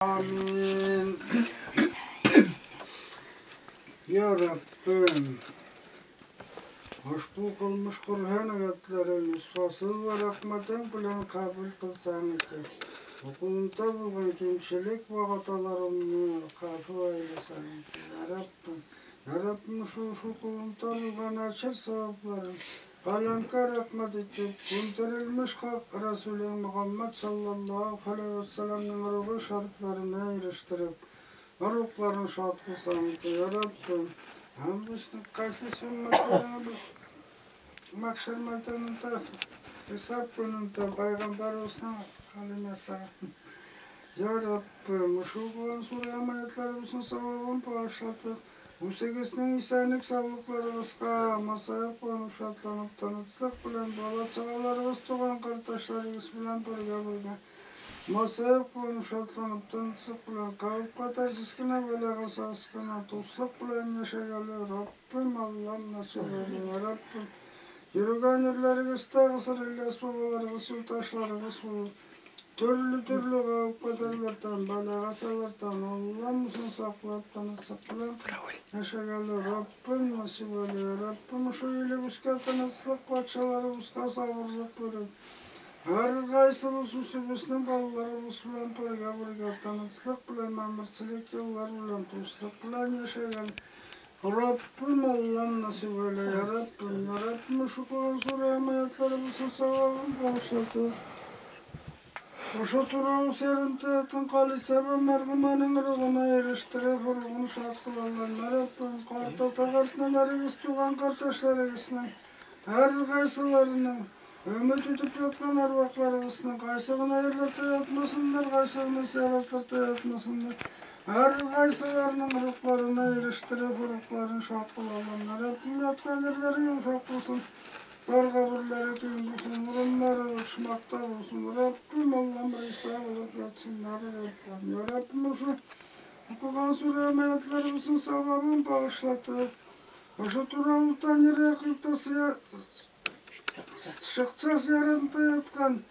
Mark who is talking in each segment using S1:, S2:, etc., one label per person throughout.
S1: Amin. Ya Rabbim, hoşbu kılmış Kur'an ayetlerin fasıl ve rahmetin bilen kabul kılsan iti. Okulunda bulgan kemçilik ve hatalarımı kafu eylesen iti. Ya Rabbim, Ya Rabbim şu kulunda bulgan açır sevapların kalemka rahmet etip, gönderilmiş hak Resulü Muhammed sallallahu aleyhi ve sellem'nin ruhu şartlarına eriştirip, ruhlarını şad kılsan iti. Ya Rabbim, hem bizning qaysi summatlarini biz mahshar maydonida hesab kunida payg'ambarimizning halimasi. Ya Rabbim, shu qilgan sura oyatlarimizning savobini bag'ishlatib, Усегеснең исәнлек саулыкларыбызга, масаеп куанып шатланып, тынычлык белән бала чагаларыбыз, туган карташларыбыз белән бергә бергә масаеп куанып шатланып, тынычлык белән кавып катарсыз кына, бәла-казасыз кына, дуслык белән яшәгәле Раббым Аллам насыйп әйлә, я Раббым. Йөргән ерләрегездә Гысыр Ильяс бабаларыгыз, юлдашларыгыз булып, төрле-төрле кавып-катарлардан, бәла-казалардан Аллам үзен саклап, тынычлык белән яшәгәле Раббым насыйп әйлә, я Раббым. Шу илебезгә тынычлык, патшаларыбызга сабырлык биреп, һәр кайсыбыз үзебезнең балаларыбыз белән бергә бергә тынычлык белән, мәмерчелек еллар белән, дуслык белән яшәгән Раббым Аллам насыйп әйлә, я Раббым, я Раббым, шу кылган сура аятларыбызның савабын багышлатып, Ошо тууралуу серинте яткан Калисаба мархуманын ругуна эриштирип, ругун шат кылалар. Я Раббым, карт ата картналарыбыз, туган карташларыбыздын һәр кайсыларының өмүт үтүп яткан арбакларыбыздын кайсы гына жерлерде ятмасындар, кайсы гына зыяратларда ятмасындар, һәр кайсыларының рухларына эриштирип, рухларын шат кылалар. Я Раббым, яткан жерлери йумшак булсын, тар каберләре киң булсын, урыннары почмакта булсын. Раббым Аллам риза булып ятсыннар, Раббым. Я Раббым, ошо окуган сүрә аятларыбыздын савабын багышлатып, ошо тууралуу Таңры Шыкча зыяратында яткан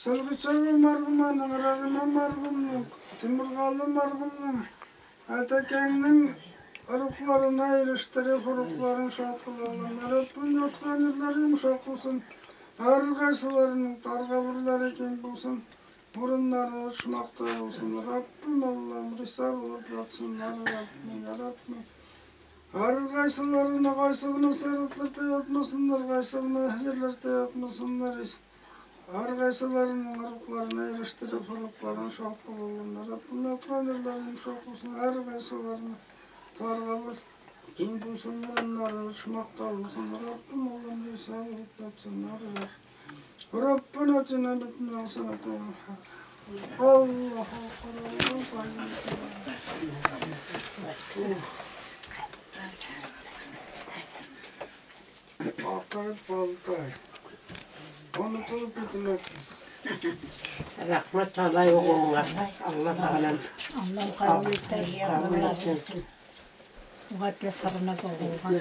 S1: Сылгычаба мархуманын, Рагима мархумнун, Тимургалы мархумнун, Атакеңнин рухларына эриштирип, рухларын шат кылалар. Я Раббым, яткан жерлери йумшак булсын, һәр кайсыларының тар каберләре киң булсын, урыннары почмакта булсын. Раббым Аллам риза булып ятсыннар, Раббым, я Раббым. Һәр кайсыларына кайсы гына зыяратларда ятмасыннар, кайсы гына җирләрдә ятмасыннар, һәр кайсыларының рухларына эриштирип, рухларын шат кылалар. Раббым, яткан җирләре йомшак булсын, һәр кайсыларының тар кабер киң булсын, урыннары почмакта булсын. Раббым Аллам риза булып ятсыннар. Раббына атина бит-дөнья хасанатан. Аллаһу акбар, Акай балтай. Онытылып бетелә.
S2: Рәхмәт алай угылыңа. Алла Тәгаләм.
S3: Алла кабул итәр.
S2: Кабул итсен.
S3: Угатля сарына булган.